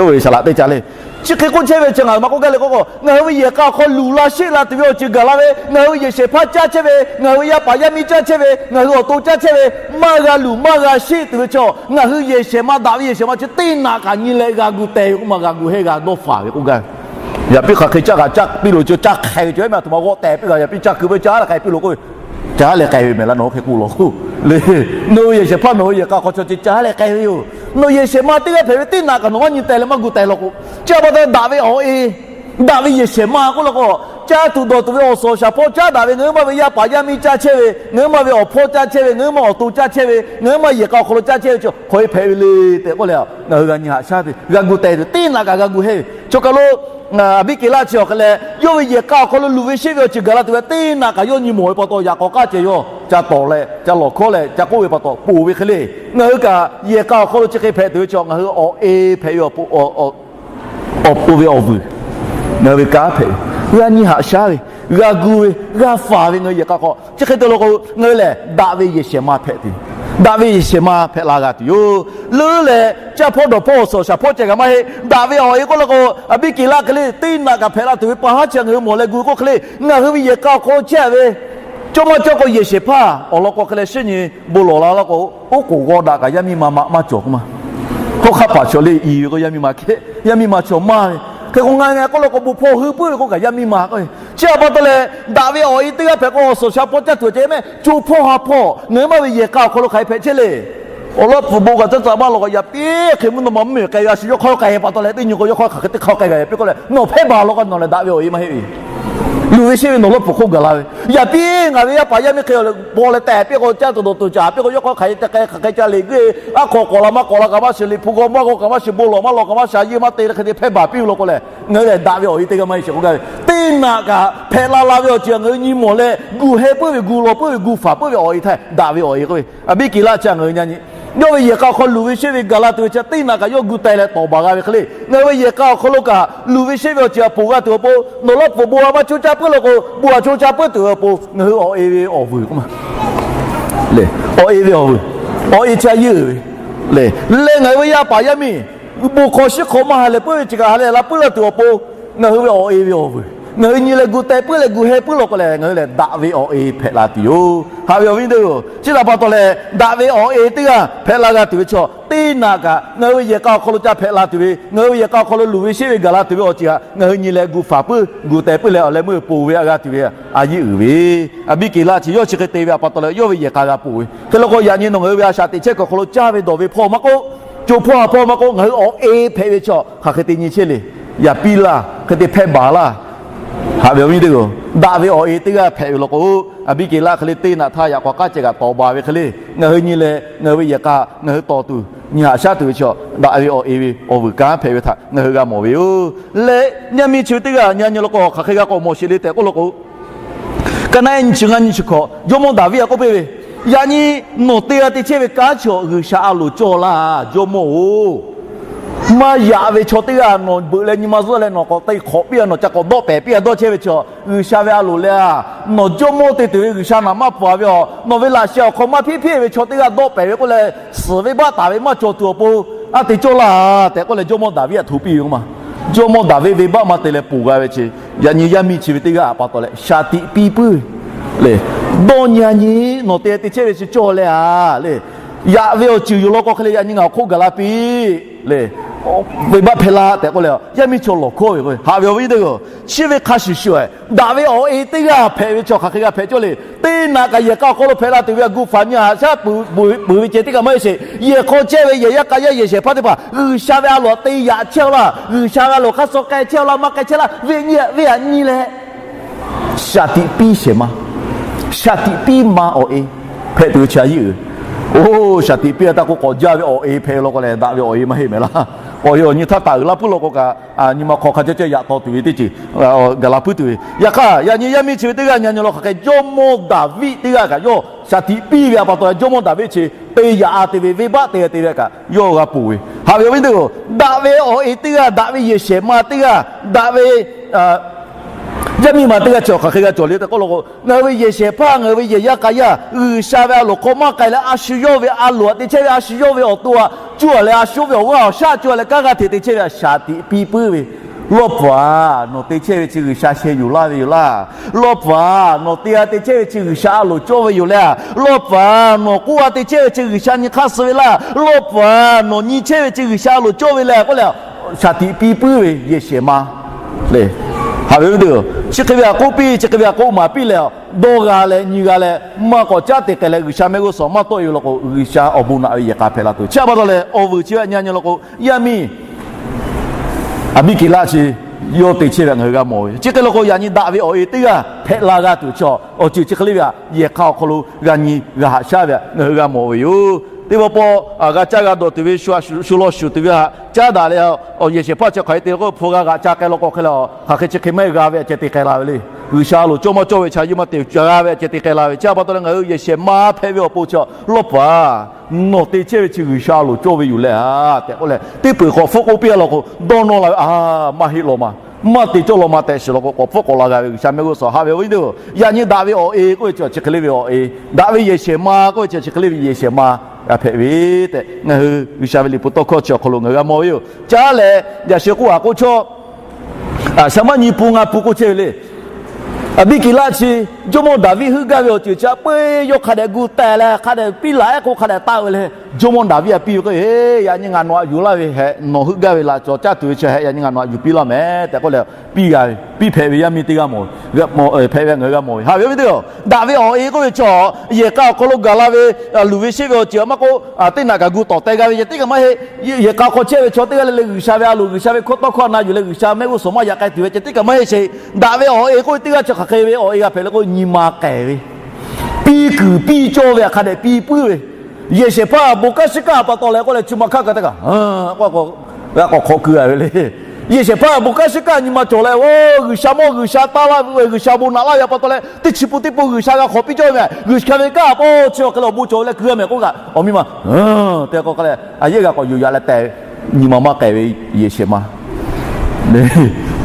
Oˇ ve saˍ laꞈ teˇ ca le. Chi hk'e k'oˆ chehˇ ve chi ngaˬ hui ma k'oˆ gaˇ le k'oˆ k'o, ngaˬ hui ve yehˬ k'a awˬ hk'aw luˬ la sheˆ la tuˬ ve awˬ ceuˬ gaˬ la ve, ngaˬ hui ve yehˬ shehˍ hpaˇ caˇ chehˇ ve, ngaˬ hui ve yaˇ paˍ yaˇ miˇ caˇ chehˇ ve, ngaˬ hui awˬ to caˇ chehˇ ve, maˇ g'a luˬ maˇ g'a sheˆ tuˬ ve chaw, ngaˬ hui yehˬ shehˍ ma daꞈ ve yehˬ shehˍ ma chi teˇ naꞈ kaꞈ nyi leh g'a gu teh ve k'oˆ ma g'a gu hehˇ g'a dawˇ faˍ ve k'oˆ gaˇ ve. Yaꞈ piˇ hk'aˬ hk'e caˇ kaꞈ caˇ piˇ loˬ, chi caˇ hk'ai ve cawˬ ve meh, a htoꞈ ma g'awˆ tehˬ piˇ g'a, yaꞈ piˇ caˇ keu ve caˇ leh k'ai piˇ loˬ k'oˆ ve, caˇ leh k'ai ve meh laˇ nawˬ hk'e k'oˆ law k'o le. Nawˬ hui yehˬ shehˍ hpaˇ nawˬ hui yehˬ k'a hk'aw chaw ceh caˇ leh k'ai ve yoˬ. Nawˬ yehˬ shehˍ ma teˇ g'aˇ hpehꞈ ve teˇ naꞈ kaꞈ nawˬ maˇ nyi teh leh maˇ gu teh law k'o, chi a pa taw daꞈ ve awˬ e Daꞈ ve yehˬ shehˍ ma k'oˆ la k'o, caˇ tuˬ dawˬ tuˬ ve awˬ suhˍ awˬ shaˍ hpawˇ caˉ daꞈ ve, ngaˬ hui maˇ ve yaˇ paˍ yaˇ miˇ caˇ chehˇ ve, ngaˬ hui maˇ ve awˬ hpawˇ caˇ chehˇ ve, ngaˬ hui maˇ awˬ to caˇ chehˇ ve, ngaˬ hui maˇ yehˬ k'a awˬ hk'aw lo caˇ chehˇ ve chi hk'aˬ hk'e hpehꞈ ve le tehꞈ k'oˆ leh, ngaˬ hui g'a nyi haꞈ shaˉ ve, g'a gu teh ve, teˇ naꞈ kaꞈ g'a gu hehˇ ve. Chaw kaˬ lo Aˍbiˆkehˍlaˆ chi awˬ hk'e leh, yawˇ ve yehˬ k'a awˬ hk'aw lo luˬ ve sheˆ ve awˬ ceuˬ gaˬ la tuˬ ve teˇ naꞈ kaꞈ yawˇ nyi mawˬ ve pa taw, yaꞈ k'aw k'aˉ ceh yawˇ ca tawˍ leh ca lawˬ hkawˉ leh ca k'oˆ ve pa taw, ponˬ ve hk'e le. Ngaˬ hui kaꞈ yehˬ k'a awˬ hk'aw lo chi hk'e hpehꞈ tuˬ ve chi ngaˬ hui awˬ e hpehꞈ ve awˬ pon, awˬ pon ve awˬ vuiˬ, ngaˬ hui ve kanˉ hpehꞈ ve, g'a nyi haꞈ shaˉ ve, g'a gu ve, g'a faˍ ve, ngaˬ hui yehˬ k'a hk'aw chi hk'e te lo k'o, ngaˬ hui lehˬ daꞈ ve yehˬ shehˍ ma hpehꞈ tuˬ, daꞈ ve yehˬ shehˍ ma hpehꞈ la g'a tuˬ yoˬ. Leuˉ leh caˇ hpawˇ dawˬ hpawˇ awˬ suhˍ awˬ shaˍ hpawˇ ceh kaꞈ maˇ heˆ. Daꞈ ve awˬ e k'oˆ la k'o, Aˍbiˆkehˍlaˆ hk'e le, teˇ naꞈ kaꞈ hpehꞈ la tuˬ ve pa haˉ chi ngaˬ hui mawˬ leh gu k'oˆ hk'e le, ngaˬ hui ve yehˬ k'a awˬ hk'aw lo chehˇ ve cawˇ maˇ cawˇ k'o yehˬ shehˍ hpaˇ awˬ lawn k'o hk'e leh shinˉ nyi bon lawˬ la la k'o, oˉ k'oˍ g'aw daꞈ kaꞈ yaˇ miˇ ma maꞈ maˇ cawˬ k'oˆ ma. Hawˉ hk'aˆ paˍ chaw le i ve k'o yaˇ miˇ ma hkehˉ, yaˇ miˇ ma chaw maˇ ve. Hk'e k'o ngaˬ ngaˬ k'oˆ la k'o, bon hpawˇ hui puiˉ ve k'oˆ kaꞈ yaˇ miˇ ma k'oˆ ve. Chi a pa taw leh, daꞈ ve awˬ e teˇ g'aˇ hpehꞈ k'o awˬ suhˍ awˬ shaˍ hpawˇ caˇ tuˬ ceh mehˆ, co hpawˇ ha hpawˇ ngaˬ hui maˇ ve yehˬ k'a awˬ hk'aw lo hk'aˬ hk'e hpehꞈ chehˇ le. Awˬ lawn pfuhˍ bon kaꞈ caˇ caˇ maˇ lawˬ k'o, yaꞈ piˉ hk'e mvuhˇ naw ma mvuhˇmiˬ k'ai ve a shu yawˇ hk'aw k'ai pa taw leh, teˇ nyi k'o yawˇ hk'aw hk'aˬ hk'e teˇ hk'aw k'ai g'a yaꞈ piˉ k'oˆ leh, nawˬ hpehˇ baˬ law k'o nawˬ lehˬ daꞈ ve awˬ e maˇ heˆ ve. Luˬ ve sheˆ ve nawˬ lawˇ pfuhˍ hk'oˆ gaˬ la ve, yaꞈ piˉ ngaˬ ve yaˇ paˍ yaˇ miˇ hk'e paw leh tehꞈ piˇ k'o, caˇ tuˬ dawˬ tuˬ caˍ piˇ k'o, yawˇ hk'aw hk'aˬ hk'e te k'ai hk'aˬ hk'e ca le guˇ e, aˉ hk'aw k'awꞈ la maˇ k'awꞈ la kaꞈ maˇ shiˍ, liꞈ hpu g'aw maˇ g'aw kaꞈ maˇ shiˍ, bon lawˬ maˇ lawˬ kaꞈ maˇ shiˍ, a yeˇ maˇ te leh hk'e te hpehˇ baˬ piˇ ve law k'o lehˬ, ngaˬ hui lehˬ daꞈ ve awˬ e teˇ g'aˇ maˇ heˆ sheˍ k'oˆ gaˇ ve. Teˇ naꞈ kaꞈ hpehꞈ la la ve awˬ ceuˬ ngaˬ hui nyi mawˬ leh gu heh puiˉ ve, gu lawˬ puiˉ ve, gu faˍ puiˉ ve awˬ e htaˇ daꞈ ve awˬ e k'oˆ ve. Aˍbiˆkehˍlaˆ chi ngaˬ hui nyi nyi, yawˇ ve yehˬ k'a awˬ hk'aw luˬ ve sheˆ ve gaˬ la tuˬ ve chi teˇ naꞈ kaꞈ yawˇ gu teh leh tawˍ baˬ g'a ve hk'e le. Ngaˬ hui ve yehˬ k'a awˬ hk'aw lo kaꞈ luˬ ve sheˆ ve awˬ ceuˬ a ponˬ g'a tuˬ awˬ pon, nawˬ lawˇ pfuhˍ bon a maˇ co caˇ puiˉ law k'o, bon a co caˇ puiˉ tuˬ ve awˬ pon ngaˬ hui awˬ e ve awˬ vuiˬ k'oˆ ma le. Awˬ e ve awˬ vuiˬ, awˬ e chi a yeˇ uiˍ ve le. Leh ngaˬ hui ve yaˇ paˍ yaˇ miˇ bon hk'aw shiˉ hk'aw maˇ ha lehˬ puiˉ ve chi kaꞈ ha lehˬ la puiˉ la tuˬ awˬ pon, ngaˬ hui ve awˬ e ve awˬ vuiˬ ngaˬ hui nyi leh gu teh puiˉ leh gu heh puiˉ law k'o lehˬ, ngaˬ hui lehˬ daꞈ ve awˬ e hpehꞈ la tuˬ yoˬ. Haꞈ ve awˬ viˉ teˇ g'aˇ-oˬ, chi htaꞈ pa taw leh daꞈ ve awˬ e teˇ g'aˇ hpehꞈ la g'a tuˬ ve chaw, teˇ naꞈ kaꞈ ngaˬ hui ve yehˬ k'a awˬ hk'aw lo ca hpehꞈ la tuˬ ve, ngaˬ hui ve yehˬ k'a awˬ hk'aw lo luˬ ve sheˆ ve gaˬ la tuˬ ve awˬ ceuˬ htaꞈ ngaˬ hui nyi leh gu faˍ puiˉ gu teh puiˉ leh awˬ leh meuˇ ponˬ ve a g'a tuˬ ve a yeˇ uiˍ ve. Aˍbiˆkehˍlaˆ chi yawˇ chi hk'e te ve a pa taw leh yawˇ ve yehˬ k'a g'a ponˬ ve hk'e law k'o, yaꞈ nyi nawˬ ngaˬ hui ve a shaꞈ teꞈ chehˇ kuiˬ awˬ hk'aw lo caˇ ve dawˬ ve hpawˇ maˇ k'oˆ, co hpawˇ ha hpawˇ maˇ k'oˆ, ngaˬ hui awˬ e hpehꞈ ve chaw hk'aˬ hk'e te nyi chehˇ le. Yaꞈ piˇ laˇ, hk'e te hpehˇ baˬ laˇ. Haꞈ ve awˬ viˉ teˇ g'aˇ-oˬ, daꞈ ve awˬ e teˇ g'aˇ hpehꞈ ve law k'o, Aˍbiˆkehˍlaˆ hk'e le teˇ naꞈ htaˇ yaꞈ k'aw k'aˉ ceh kaꞈ tawˍ baˬ ve hk'e le, ngaˬ hui nyi leh ngaˬ hui ve yehˬ k'a ngaˬ hui tawˍ tuˬ nyi haꞈ shaˉ tuˬ ve chaw, daꞈ ve awˬ e ve awˬ vuiˬ kanˉ hpehꞈ ve htaꞈ ngaˬ hui g'a mawˬ ve yoˬ. Leh yaˇ miˇ chi ve teˇ g'aˇ nyi nyi law k'o, hk'aˬ hk'e g'a k'awꞈ mawˬ sheˍ le tehꞈ k'oˆ law k'o, Kaˍnaˆ ehˉ nyiˇ chi ngaˇ nyiˇ chi hkawꞈ jawˇmawˇ Daˍviˆ a k'oˆ piˇ ve, Yaꞈ nyi nawˬ te g'a te chehˇ ve kanˉ chi awˬ G'uiˬsha a loˍ cawˇ laˇ, jawˇmawˇ-oˬ. Maˇ yaꞈ ve chaw teˇ g'aˇ nawˬ beuꞈ leh nyi ma zuhˆ leh nawˬ k'awꞈ te hk'awꞈ piˇ a, nawˬ ca k'awꞈ dawˆ pehˍ piˇ a dawˇ chehˇ ve chaw, G'uiˬsha ve a loˍ leh a, nawˬ jawˇmawˇ te tuˬ ve G'uiˬsha naˍ maˇ pfuhˍ ve a, nawˬ ve laꞈ sheh awˬ hk'aw maˇ hpiˇ hpiˇ ve chaw teˇ g'aˇ dawˆ pehˍ ve k'oˆ leh, suhˍ venˇbaˆ taˍ ve maˇ cawˬ tuˬ awˬ pon, a te cawˇ laˇ tehꞈ k'oˆ leh jawˇmawˇ Daˍviˆ htaꞈ hto piˇ ve k'oˆ ma. Jawˇmawˇ Daˍviˆ venˇbaˆ maˇ te leh ponˬ g'a ve chi, yaꞈ nyi yaˇ miˇ chi ve teˇ g'aˇ a pa taw leh shaˍ tiꞈ piˇ puiˉ ve le. Dawˇ nyi a nyi, nawˬ te te chehˇ ve chi cawˇ leh a le. Yaꞈ ve awˬ ceuˬ yoˬ law k'o hk'e le, yaꞈ nyi ngaˬ awˬ hk'oˆ gaˬ la piˇ le. Venˇbaˆ hpehˇ laˇ tehꞈ k'oˆ leh, yaˇ miˇ chaw lawˬ hkawˇ ve k'o, haꞈ ve awˬ viˉ teˇ g'aˇ-oˬ, chi ve hk'a shuˍ shuˍ daꞈ ve awˬ e teˇ g'aˇ hpehꞈ ve chaw hk'aˬ hk'e g'a hpehꞈ cawˇ le. Teˇ naꞈ kaꞈ yehˬ k'a awˬ hk'aw lo hpehꞈ la tuˬ ve a gu faˍ nyi haꞈ shaˉ puiˉ puiˉ ve ceh teˇ kaꞈ maˇ heˆ sheˍ. Yehˬ hk'aw chehˇ ve yehˬ yaˇ k'a yaˇ yehˬ shehˍ hpaˇ teˇ hpaˍ G'uiˬsha ve a loˍ htaꞈ te yaꞈ chehˇ-aw laˇ, G'uiˬsha ve a loˍ hk'aˇ suh k'ai chehˇ-aw laˇ, maˇ k'ai chehˇ laˇ, ve nyi ve htaꞈ nyi leh shaˍ tiꞈ piˇ shehˍ ma, shaˍ tiꞈ piˇ ma awˬ e hpehꞈ tuˬ ve chi a yeˇ uiˍ. Oˇ, shaˍ tiꞈ piˇ a taˇ k'oˆ k'awꞈ jaˇ ve awˬ e hpehꞈ ve law k'o lehˬ, daꞈ ve awˬ e maˇ heˆ mehˍ laˇ. Awˬ e awˬ nyi htaˇ taˍ uiˍ laˇ puiˉ law k'o kaꞈ, nyi ma hk'aw hk'a caˇ caˇ yaꞈ taw tuˬ ve teˇ ceuˬ gaˬ la puiˉ tuˬ ve. Yaꞈ hk'aˇ, yaꞈ nyi yaˇ miˇ chi ve teˇ g'aˇ nyi nyi law hk'aˬ hk'e jawˇmawˇ Daˍviˆ teˇ g'aˇ kaꞈ yawˇ shaˍ tiꞈ piˇ ve a pa taw, jawˇmawˇ Daˍviˆ chi te yaꞈ a te ve, venˇbaˆ te te ve kaꞈ yawˇ g'a ponˬ ve. Haꞈ ve awˬ viˉ teˇ g'aˇ-oˬ, daꞈ ve awˬ e teˇ g'aˇ, daꞈ ve yehˬ shehˍ ma teˇ g'aˇ, daꞈ ve yaˇ miˇ ma teˇ g'aˇ chi hk'aˬ hk'e g'a cawˬ le tehꞈ k'oˆ law k'o, ngaˬ hui ve yehˬ shehˍ hpaˇ, ngaˬ hui ve yehˬ yaˇ k'a yaˇ G'uiˬsha ve a loˍ hk'aw maˇ k'ai leh, a shu yawˇ ve a loˍ htaꞈ te chehˇ ve, a shu yawˇ ve awˬ to htaꞈ cuˇ leh, a shu yawˇ ve awˬ g'aˇ awˬ shaˉ cuˇ leh kanˉ g'aˇ hteꞈ te chehˇ ve htaꞈ shaˍ tiꞈ piˇ puiˉ ve. Lawˇ pfuhˍ aˬ, nawˬ te chehˇ ve chi G'uiˬsha sheh yuˬ laˇ ve yoˬ laˇ. Lawˇ pfuhˍ aˬ, nawˬ te g'a te chehˇ ve chi G'uiˬsha a loˍ cawˇ ve yoˬ leh a. Lawˇ pfuhˍ aˬ, nawˬ k'oˆ g'a te chehˇ ve chi G'uiˬsha nyi hk'aˇ suh ve laˇ. Lawˇ pfuhˍ aˬ, nawˬ nyi chehˇ ve chi G'uiˬsha a loˍ cawˇ ve leh k'oˆ leh, shaˍ tiꞈ piˇ puiˉ ve yehˬ shehˍ ma le. Haꞈ ve teˇ g'aˇ, chi hk'e ve htaꞈ k'oˆ piˇ, chi hk'e ve htaꞈ k'oˆ maˍ piˇ leh, dawˇ g'a leh nyi g'a leh, maˇ k'awꞈ caˉ te k'ai leh G'uiˬsha mehˆ g'uˇ suhˍ maˇ tawˆ e ve law k'o, G'uiˬsha awˬ bon naꞈ ve yehˬ k'a hpehꞈ la tuˬ. Chi a pa taw leh awˬ vuiˬ chi ve nyi nyi law k'o, yaˇ miˇ Aˍbiˆkehˍlaˆ chi yawˇ te chehˇ ve htaꞈ ngaˬ hui g'a mawˬ ve yoˬ. Chi hk'e law k'o, yaꞈ nyi daꞈ ve awˬ e teˇ g'aˇ hpehꞈ la g'a tuˬ chi awˬ ceuˬ chi hk'e le ve htaꞈ yehˬ hk'aˇ awˬ hk'aw lo g'a nyi g'a haꞈ shaˉ ve htaꞈ ngaˬ hui g'a mawˬ ve yoˬ. Teˇ pawˆ pawˆ g'a caˇ g'a dawˬ tuˬ ve, shu law shuˍ tuˬ ve htaꞈ caˉ daꞈ leh, awˬ yehˬ shehˍ hpaˇ chi hk'aˬ hk'e te k'o, hpu g'a g'aꞈ ca k'ai law k'o hk'e le, hk'aˬ hk'e chi hk'e maˇ heˆ, g'a ve htaꞈ ceh te k'ai la ve le. G'uiˬsha a loˍ cawˇ maˇ cawˇ ve chaw yawˇ maˇ te, g'a ve htaꞈ ceh te k'ai la ve. Chi pa taw leh ngaˬ hui yehˬ shehˍ ma hpehꞈ ve awˬ pon chi lawˇ paˍ, nawˬ te chehˇ ve chi G'uiˬsha a loˍ cawˇ ve yoˬ leh a tehꞈ k'oˆ leh, teˇ peuˬ hk'awꞈ hpfuhˆ k'oˆ piˇ a law k'o, dawˇ nawˇ la ve, a, maˇ heˆ law ma, maˇ te cawˇ law ma tehꞈ shiˍ law k'o, k'awꞈ hpfuhˆ k'awꞈ la g'a ve G'uiˬsha mehˆ g'uˇ suhˍ haꞈ ve awˬ viˉ teˇ-oˬ. Yaꞈ nyi daꞈ ve awˬ e k'oˆ ve chi chi hk'e le ve awˬ e, daꞈ ve yehˬ shehˍ ma k'oˆ ve chi chi hk'e le ve yehˬ shehˍ ma g'a hpehꞈ ve tehꞈ, ngaˬ hui G'uiˬsha ve liꞈ hpu tawˇ hkawˇ chi awˬ hk'aw lo ngaˬ hui g'a mawˬ ve yoˬ. Caˉ leh yaꞈ sheh k'oˆ a k'oˆ chaw, shaˍ maˇ nyi pun ngaˇ pun k'oˆ chehˇ ve le. Aˍbiˆkeˍlaˆ chi jawˇmawˇ Daˍviˆ heuˆ gaˇ ve awˬ ceuˬ chi a peu eˬ yawˇ hk'a dehꞈ gu teh leh, hk'a dehꞈ piˇ laˬ ehˉ k'o hk'a dehꞈ taˆ ve le. Jawˇmawˇ Daˍviˆ a piˇ ve k'o, Eˬ, yaꞈ nyi ngaˬ nawˬ htaꞈ yuˬ laˇ ve hehꞈ, nawˬ heuˆ gaˇ ve laꞈ cawˬ caˇ tuˬ ve chi hehꞈ yaꞈ nyi ngaˬ nawˬ htaꞈ yuˬ piˇ laˇ mehˍ tehꞈ k'oˆ leh, piˇ g'a ve, piˇ hpehꞈ ve yaˇ miˇ teˇ g'aˇ mawˬ, hpehꞈ ve ngaˬ hui g'a mawˬ ve. Haꞈ ve awˬ viˉ teˇ-oˬ, daꞈ ve awˬ e k'oˆ ve chi yehˬ k'a awˬ hk'aw lo gaˬ la ve, luˬ ve sheˆ ve awˬ ceuˬ maˇ k'oˆ, teˇ naꞈ kaꞈ gu tawˍ teh g'a ve ceh tiˉ kaꞈ maˇ heˆ. Yehˬ k'a hk'aw chehˇ ve chaw teˇ g'aˇ le le G'uiˬsha ve a loˍ, G'uiˬsha ve hkawˇ tawˇ hkawˇ na yuˬ leh G'uiˬsha mehˆ g'uˇ suhˍ maˇ yaꞈ k'ai tuˬ ve ceh tiˉ kaꞈ maˇ heˆ sheˍ. Daꞈ ve awˬ e k'oˆ ve teˇ g'aˇ chi hk'aˬ hk'e ve awˬ e g'a hpehꞈ le k'o, nyi ma k'ehˬ ve, piˇ kuiˬ piˇ cawˇ ve htaꞈ hk'a dehꞈ piˇ puiˉ ve, yehˬ shehˍ hpaˇ bon kanˉ shiˉ kaˆ pa taw leh k'oˆ leh, chi ma hk'aˇ kaꞈ teˇ kaꞈ g'a k'awꞈ hk'awꞈ keu a ve le. Yehˬ shehˍ hpaˇ bon kanˉ shiˉ kaˆ nyi ma cawˬ leh, oˇ, G'uiˬsha mawˇ G'uiˬsha taˇ laˇ ve, G'uiˬsha awˬ bon naꞈ laˇ ve pa taw leh, teˇ chi pun teˇ pun G'uiˬsha g'a hk'awꞈ piˇ cawˇ ve mehˍ. G'uiˬsha ve kanˉ a pawˇ chi awˬ hk'e le awˬ bon cawˬ ve leh keu g'a mehˍ k'oˆ kaꞈ, awˬ miˇ ma te k'o k'ai leh a yehˉ g'a k'awꞈ yuˬ yaꞈ leh tehꞈ, nyi ma maˇ k'ehˬ ve yehˬ shehˍ ma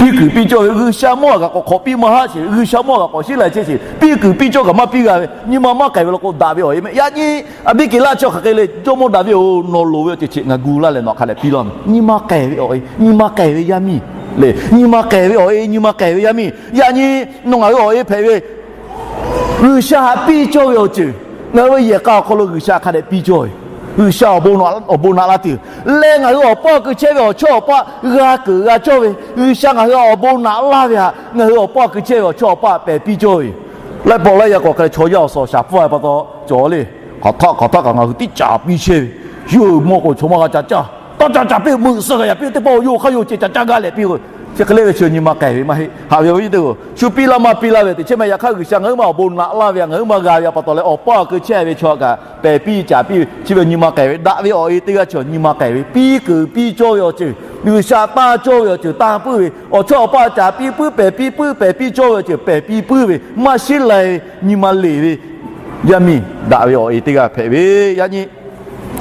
piˇ kuiˬ piˇ cawˇ ve, G'uiˬsha mawˇ g'a k'awꞈ hk'awꞈ piˇ maˇ haˆ sheˍ, G'uiˬsha mawˇ g'a k'awꞈ shiˉ lai chehˇ sheˍ, piˇ kuiˬ piˇ cawˇ kaꞈ maˇ piˇ g'a ve, nyi ma maˇ k'ehˬ ve law k'o, daꞈ ve awˬ e mehˍ. Yaꞈ nyi Aˍbiˆkeˍlaˆ chi hk'aˬ hk'e le, Jawˇmawˇ Daˍviˆ-oˬ, nawˬ loˍ ve awˬ ceuˬ chi ngaˬ gu laˇ leh nawˬ hk'a dehꞈ piˇ laˇ mehˍ. Nyi ma k'ehˬ ve awˬ e, nyi ma k'ehˬ ve yaˇ miˇ le. Nyi ma k'ehˬ ve awˬ e, nyi ma k'ehˬ ve yaˇ miˇ. Yaꞈ nyi nawˬ ngaˬ hui awˬ e hpehꞈ ve G'uiˬsha htaꞈ piˇ cawˇ ve awˬ ceuˬ, ngaˬ hui ve yehˬ k'a awˬ hk'aw lo G'uiˬsha hk'a dehꞈ piˇ cawˇ ve, G'uiˬsha awˬ bon, awˬ bon naꞈ la tuˬ leh, ngaˬ hui awˬ paˇ awˬ keu chehˇ ve awˬ chawˇ awˬ paˇ g'a keunˍ g'a cawˇ ve, G'uiˬsha ngaˬ hui awˬ bon naꞈ laˇ ve htaꞈ ngaˬ hui awˬ paˇ awˬ keu chehˇ ve awˬ chawˇ awˬ paˇ pehˬ piˇ cawˇ ve yoˬ. Laiˉ pawˆ laiˉ yaˇ k'awꞈ hk'e leh chaw yaˇ awˬ suhˍ awˬ shaˍ pfuhˇ ve pa taw cawˬ le. Hk'aˬ htaˆ hk'aˬ htaˆ kaꞈ ngaˬ hui tiˉ caˍ piˇ chehˇ ve, yawˇ hui mawˇ k'o chaw maˇ g'a ca caˇ, taˇ ca caˍ piˇ meuꞈ suh g'a yaꞈ piˇ teˇ pawˆ yawˇ hk'aˇ yawˇ ceh ca caˇ gaˇ leh piˇ k'o, chi hk'e le ve chi nyi ma k'ehˬ ve maˇ heˆ. Haꞈ ve awˬ viˉ teˇ-oˬ, shu piˇ laˇ maˇ piˇ laˇ ve teꞈ chehˇ mehˍ. Yaꞈ hk'aˇ G'uiˬsha ngaˬ hui ma awˬ bon naꞈ laˇ ve htaꞈ ngaˬ hui ma g'a ve pa taw leh, awˬ paˇ awˬ keu chehˇ ve chaw kaꞈ pehˬ piˇ caˍ piˇ ve, chi ve nyi ma k'ehˬ ve, daꞈ ve awˬ e teˇ g'aˇ chi nyi ma k'ehˬ ve, piˇ kuiˬ piˇ cawˇ ve awˬ ceuˬ, G'uiˬsha taˇ cawˇ ve awˬ ceuˬ taˇ puiˉ ve, awˬ chawˇ awˬ paˇ caˍ piˇ puiˉ pehˬ piˇ puiˉ pehˬ piˇ cawˇ ve awˬ ceuˬ pehˬ piˇ puiˉ ve, maˇ shiˉ lai nyi ma leˬ ve yaˇ miˇ, daꞈ ve awˬ e teˇ g'aˇ hpehꞈ ve. Yaꞈ nyi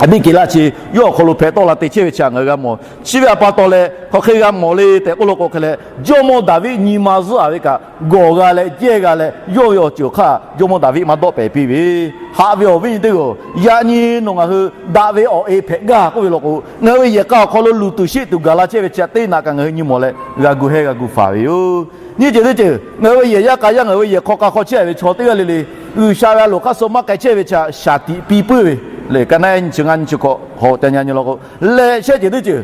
Aˍbiˆkeˍlaˆ chi yawˇ awˬ hk'aw lo hpehꞈ tawˆ la te chehˇ ve chi ngaˬ hui g'a mawˬ. Chi ve htaꞈ pa taw leh hk'aˬ hk'e g'a mawˬ le tehꞈ k'oˆ law k'o, hk'e leh Jawˇmawˇ Daˍviˆ nyi ma zuhˆ a ve kaꞈ gawˬ g'a leh jehˇ g'a leh, yawˇ ve awˬ ceuˬ awˬ hk'aˇ Jawˇmawˇ Daˍviˆ maˇ dawˆ pehˍ piˇ ve. Haꞈ ve awˬ viˉ nyi teˇ-oˬ, yaꞈ nyi nawˬ ngaˬ hui daꞈ ve awˬ e hpehꞈ gaˇ k'oˆ ve law k'o, ngaˬ hui ve yehˬ k'a awˬ hk'aw lo luˬ tuˬ sheˆ tuˬ gaˬ la chehˇ ve chi teˇ naꞈ kaꞈ ngaˬ hui nyi mawˬ leh g'a gu hehˇ g'a gu faˍ ve yoˬ. Nyiˇ ceuˬ teˇ ceuˬ, ngaˬ hui ve yehˬ yaˇ k'a yaˇ, ngaˬ hui ve yehˬ hk'aw k'a hk'aw chehˇ ve chaw teˇ g'aˇ le le, G'uiˬsha ve a loˍ hk'aˇ suh maˇ k'ai chehˇ ve chi shaˍ tiꞈ piˇ puiˉ ve le. Ka naˆ nyiˇ chi ngaˇ nyiˇ chi hkawꞈ hk'aw ca nyi law k'o, leh shehˆ ceuˬ teˇ ceuˬ,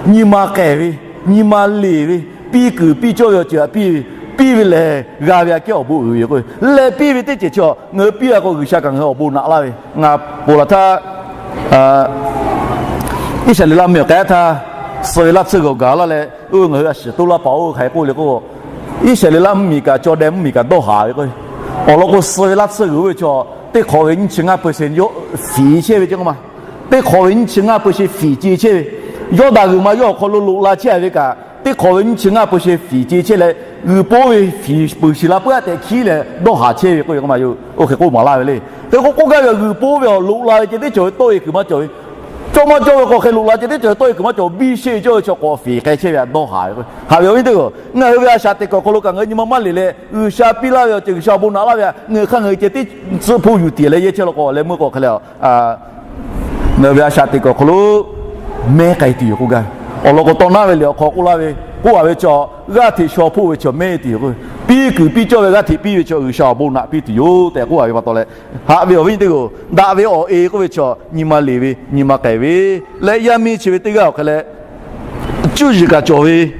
nyi ma k'ehˬ ve, nyi ma leˬ ve, piˇ kuiˬ piˇ cawˇ ve awˬ ceuˬ htaꞈ piˇ ve, piˇ ve lehˬ g'a ve aꞈ kehˉ awˬ bon uiˍ ve yoˬ k'o, leh piˇ ve teˇ ceuˬ chi ngaˬ hui piˇ a k'o G'uiˬsha kaꞈ ngaˬ hui awˬ bon naꞈ laˇ ve. Ngaˬ ponˬ laˬ htaˇ, Iˉsaˍreˍlaˆ mvuhˇmiˬ awˬ k'ai htaˇ, suh ve laˇ tsuhˇ g'uiˬ awˬ gaˬ laˇ leh, oˇ ve ngaˬ hui a shiˍ toˇ laˇ paˍ oˇ ve hk'aˬ hk'e k'oˆ le k'o, Iˉsaˍreˍlaˆ mvuhˇmiˬ kaꞈ Jawˇdehˇ mvuhˇmiˬ kaꞈ dawˇ haˍ ve k'o, awˬ lawn k'o suh ve laˇ tsuhˇ g'uiˬ oˇ ve chaw teˇ hk'awꞈ ve nyiˇ chi ngaˇ peuˬ sheˍ yawˇ fiˍ chehˇ ve ceˇ k'oˆ ma. Teˇ hk'awꞈ ve nyiˇ chi ngaˇ peuˬ sheˍ fiˍ ce chehˇ ve, Yawˇdanˍ g'uiˬ ma yawˇ awˬ hk'aw lo loꞈ la chehˇ ve kaꞈ, teˇ hk'awꞈ ve nyiˇ chi ngaˇ peuˬ sheˍ fiˍ ce chehˇ leh, g'uiˬ po ve fiˍ peuˬ shiˍ la puiˉ a tehꞈ hkiˉ leh dawˇ haˍ chehˇ ve k'oˆ ve k'o, oˇ hk'e k'oˆ maˍ laˇ ve le. Hk'e k'o k'oˆ gaˇ ve, g'uiˬ po ve awˬ loꞈ la ve ceh teˇ cawˬ ve tawˆ e kuiˬ maˇ cawˬ ve, cawˇ maˇ cawˇ ve k'o hk'e loꞈ la ceh teˇ cawˬ ve tawˆ e kuiˬ maˇ cawˬ, biˇ sheˆ ve cawˇ ve chaw k'awꞈ fiˍ k'ai chehˇ ve htaꞈ dawˇ haˍ ve k'o. Haꞈ ve awˬ viˉ teˇ-oˬ, ngaˬ hui ve a shaꞈ teꞈ kuiˬ awˬ hk'aw lo kaꞈ ngaˬ hui nyi ma maˇ leˬ leh, G'uiˬsha piˇ laˇ ve awˬ ceuˬ, G'uiˬsha awˬ bon naꞈ laˇ ve htaꞈ ngaˬ hui hk'aˇ ngaˬ hui ceh tiˉ tcuhˆ hpoˇ yuˬ tiˍ leh yehˇ chehˇ law k'o, leh meuˇ k'o hk'e leh ngaˬ hui ve a shaꞈ teꞈ kuiˬ awˬ hk'aw lo mehˉ k'ai tuˬ yoˬ k'oˆ gaˇ ve. Awˬ lawn k'o, tawˇ naˉ ve liꞈ awˬ hk'aw k'oˆ laˇ ve, k'oˆ a ve chaw, g'aˇ hteꞈ shaw hpoˆ ve chaw mehˉ tuˬ yoˬ k'o, piˇ kuiˬ piˇ cawˇ ve g'aˇ hteꞈ piˇ ve chaw G'uiˬsha awˬ bon naꞈ piˇ tuˬ yoˬ tehꞈ k'oˆ a ve pa taw leh, haꞈ ve awˬ viˉ nyi teˇ-oˬ, daꞈ ve awˬ e k'oˆ ve chaw nyi ma leˬ ve, nyi ma k'ehˬ ve, leh yaˇ miˇ chi ve teˇ g'aˇ awˬ hk'e leh, cuˇ yiˍ kaꞈ cawˬ ve,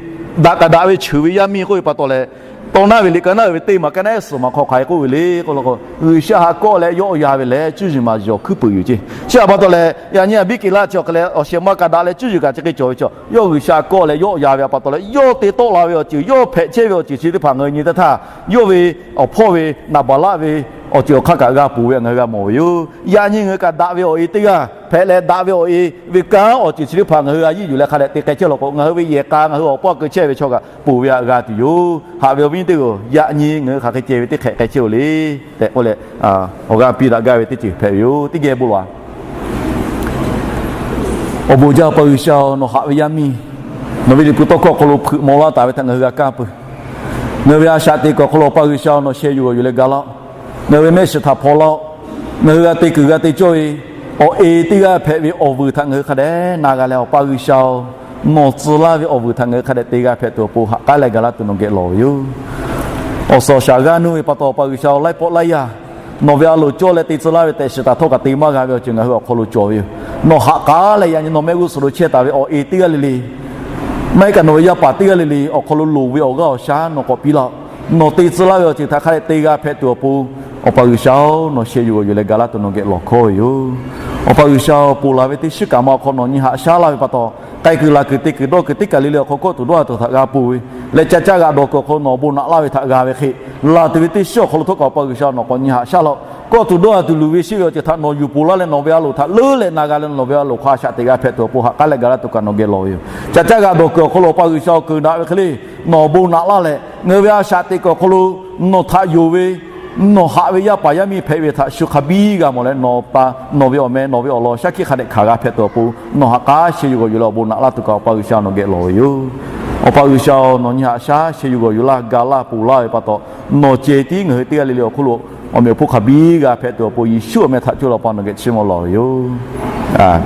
daꞈ kaꞈ daꞈ ve cheuˬ ve yaˇ miˇ k'oˆ ve pa taw leh, Tawˇ naˉ ve liꞈ ka naˉ uiˍ ve teˇ maˬ ka naˉ ehˉ suhˍ maˬ hk'aw hk'aˬ hk'e k'oˆ ve le k'oˆ la k'o, G'uiˬsha haꞈ kawˆ leh yawˆ ya ve lehˬ cuˇ yiˍ maˬ yawˬ hkuiˉ peuˬ yoˬ ceˇ. Chi a pa taw leh yaꞈ nyi a biˇ keˍ laˇ chi awˬ hk'e leh awˬ shehˍ ma kaꞈ daꞈ leh cuˇ yiˍ kaꞈ chi hk'e cawˬ ve chaw, yawˇ G'uiˬsha haꞈ kawˆ leh yawˆ ya ve a pa taw leh yawˇ te tawˆ la ve awˬ ceuˬ, yawˇ hpehꞈ chehˇ ve awˬ ceuˬ chi teˇ hpaˍ ngaˬ hui nyi teˇ htaˇ, yawˇ ve awˬ hpawˇ ve naˍ baˍ laˆ ve awˬ ceuˬ awˬ hk'aˇ kaꞈ g'a ponˬ ve htaꞈ ngaˬ hui g'a mawˬ ve yoˬ. Yaꞈ nyi ngaˬ hui kaꞈ daꞈ ve awˬ e teˇ g'aˇ hpehꞈ leh daꞈ ve awˬ e ve kanˉ awˬ ceuˬ chi teˇ hpaˍ ngaˬ hui a yiˇ yuˬ leh hk'a dehꞈ te k'ai chehˇ law k'o, ngaˬ hui ve yehˬ k'a ngaˬ hui awˬ paˇ keu chehˇ ve chaw kaꞈ ponˬ ve htaꞈ g'a tuˬ yoˬ. Haꞈ ve awˬ viˉ teˇ g'aˇ-oˬ, yaꞈ nyi ngaˬ hui hk'aˬ hk'e ceh ve teˇ hk'ehꞈ k'ai chehˇ-oˬ le tehꞈ k'oˆ leh, awˬ g'aˇ piˇ daꞈ gaˇ ve teˇ ceuˬ hpehꞈ ve yoˬ. Teˇ geh bon lawˬ-a. Awˬ bon jaˇ Awˬ pa G'uiˬsha-oˬ, nawˬ haꞈ ve yaˇ miˇ nawˬ ve liꞈ hpu tawˇ hkawˇ awˬ hk'aw lo hpeuꞈ maw laˇ taˍ ve htaꞈ ngaˬ hui g'a kaˇ peuˬ. Ngaˬ hui ve a shaꞈ teꞈ kuiˬ awˬ hk'aw lo Awˬ pa G'uiˬsha nawˬ sheh yuˬ g'awˬ yuˬ leh ga laˇ-oˆ. Ngaˬ hui ve mehˆ shiˍ htaꞈ hpaw laˇ-oˆ. Ngaˬ hui g'a te kuiˬ g'a te cawˇ ve awˬ e teˇ g'aˇ hpehꞈ ve awˬ vuiˬ htaꞈ ngaˬ hui hk'a dehꞈ na g'a leh, Awˬ pa G'uiˬsha-oˬ, nawˬ tcuh laˇ ve awˬ vuiˬ htaꞈ ngaˬ hui hk'a dehꞈ te g'a hpehꞈ tuˬ awˬ pon haꞈ k'aˉ leh ga laˇ tuˬ nawˬ geh lawˬ ve yoˬ. Awˬ suhˍ awˬ shaˍ g'aˇ nuˇ ve pa taw, Awˬ pa G'uiˬsha-oˬ, laiˉ pawˆ laiˉ yaˇ nawˬ ve a loˍ cawˇ leh te tcuh laˇ ve tehꞈ shiˍ taˍ htawˇ kaꞈ te maˇ g'a ve awˬ ceuˬ ngaˬ hui awˬ hk'aw lo cawˬ ve yoˬ. Nawˬ haꞈ k'aˉ leh yaꞈ nyi nawˬ mehˆ g'uˇ suhˍ lo chehˇ taˍ ve awˬ e teˇ g'aˇ le le, maˇ heˆ kaꞈ nawˬ ve yaˇ paˍ teˇ g'aˇ le le awˬ hk'aw lo loˍ ve awˬ g'aˇ awˬ shaˉ nawˬ k'awꞈ piˇ laˇ-oˆ. Nawˬ te tcuh laˇ ve awˬ ceuˬ htaꞈ hk'a dehꞈ te g'a hpehꞈ tuˬ awˬ pon, Awˬ pa G'uiˬsha-oˬ, nawˬ sheh yuˬ g'awˬ yuˬ leh ga laˇ tuˬ nawˬ geh lawˬ hkawˇ ve yoˬ. Awˬ pa G'uiˬsha-oˬ, ponˬ laˬ ve teˇ shiˉ kaꞈ ma awˬ hk'aw nawˬ nyi haꞈ shaˉ laˇ ve pa taw, k'ai kuiˬ laˬ kuiˬ te kuiˬ dawˇ kuiˬ teˇ kaˬ le le awˬ hk'aw kawˆ tuˬ dawˇ a tuˬ htaꞈ g'a ponˬ ve leh, ca caˇ g'aꞈ dawˬ kuiˬ awˬ hk'aw nawˬ awˬ bon naꞈ laˇ ve htaꞈ g'a ve hk'e, laˬ tuˬ ve teˇ shiˉ awˬ hk'aw lo htawˇ kaꞈ Awˬ pa G'uiˬsha nawˬ k'awꞈ nyi haꞈ shaˉ laˇ-oˆ. Kawˆ tuˬ dawˇ a tuˬ luˬ ve sheˆ ve awˬ ceuˬ htaꞈ nawˬ yuˬ ponˬ laˇ leh nawˬ ve a loˍ htaꞈ leuˉ leh na g'a leh nawˬ ve a loˍ hk'aw a shaꞈ teꞈ g'a hpehꞈ tuˬ awˬ pon haꞈ k'aˉ leh ga laˇ tuˬ kaꞈ nawˬ geh lawˬ ve yoˬ. Ca caˇ g'aꞈ dawˬ kuiˬ awˬ hk'aw lo Awˬ pa G'uiˬsha-oˬ, kuiˬ daꞈ ve hk'e le nawˬ awˬ bon naꞈ laˇ leh, ngaˬ hui ve a shaꞈ teꞈ kuiˬ awˬ hk'aw lo nawˬ htaꞈ yonˍ ve nawˬ haꞈ ve yaˇ paˍ yaˇ miˇ hpehꞈ ve htaꞈ shu hk'a biˇ g'a mawˬ leh, nawˬ pa, nawˬ ve awˬ meh, nawˬ ve awˬ lawn shaˉ hkiˆ hk'a dehꞈ hkanˍ g'a hpehꞈ tuˬ awˬ pon, nawˬ haꞈ k'aˉ sheh yuˬ g'awˬ yuˬ leh awˬ bon naꞈ laˇ tuˬ kaꞈ Awˬ pa G'uiˬsha nawˬ geh lawˬ ve yoˬ. Awˬ pa G'uiˬsha-oˬ, nawˬ nyi haꞈ shaˉ sheh yuˬ g'awˬ yuˬ laˇ, ga laˇ, ponˬ laˇ ve pa taw, nawˬ ceh tiˉ ngaˬ hui teˇ g'aˇ le le awˬ hk'oˆ lo awˬ meꞈ awˬ hponˇ hk'a biˇ g'a hpehꞈ tuˬ awˬ pon, Yeˍsuˆ awˬ meh htaꞈ coˇ leh Awˬ pa nawˬ geh chiˇ mvuh lawˬ ve yoˬ.